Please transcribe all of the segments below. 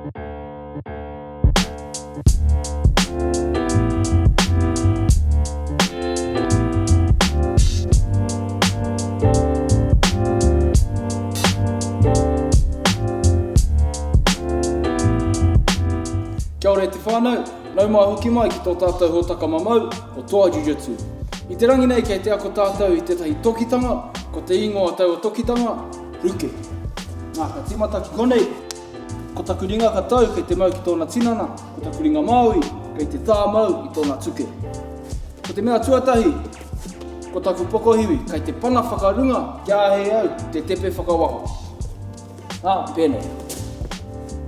Kia ora e te whānau, nau mai hoki mai ki tō tātou hōtaka mamau o Toa Jiu-Jitsu. I te rangi nei kei te ako tātou i tētahi tokitanga, ko te ingoa taua tokitanga, Ruke. Nā, ka tīmata ki konei, ko taku ringa katau kei te mau ki tōna tinana, ko taku ringa māui kei te tāmau i tōna tuke. Ko te mea tuatahi, ko taku pokohiwi kei te pana whakarunga kia āhei au te tepe whakawaho. Ā, pēnei.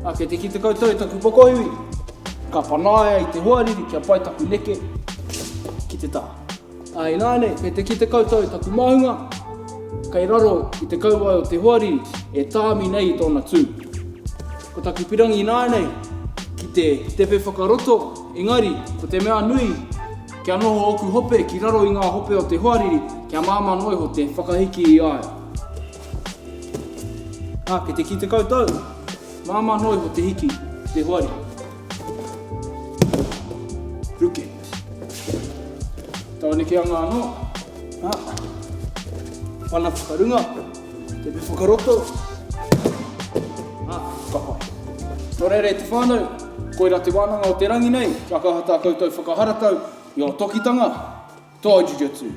Ā, kei te kite koutou i taku pokohiwi, ka panaia i te hoariri kia pai taku neke ki te taha. Ā, ināianei, kei te kite koutou i taku māhunga, kei raro i te kauae o te hoariri e tāmi nei i tōna tū. Ko taku pirangi ināianei, ki te tepe whakaroto, engari, ko te mea nui, kia noho ōku hope ki raro i ngā hope o te hoariri, kia māmā noa iho te whakahiki i a ia. Ā, kei te kite koutou, māmā noa iho te hiki i te hoariri. Ruke. Taunekeanga anō. Ha. Pana whakarunga. Tepe whakaroto. Ha, ka pai. Nō reira e te whānau, koirā te wānanga o te rangi nei, kia kaha tā koutou whakaharatau i ō tokitanga, tō jiu-jitsu.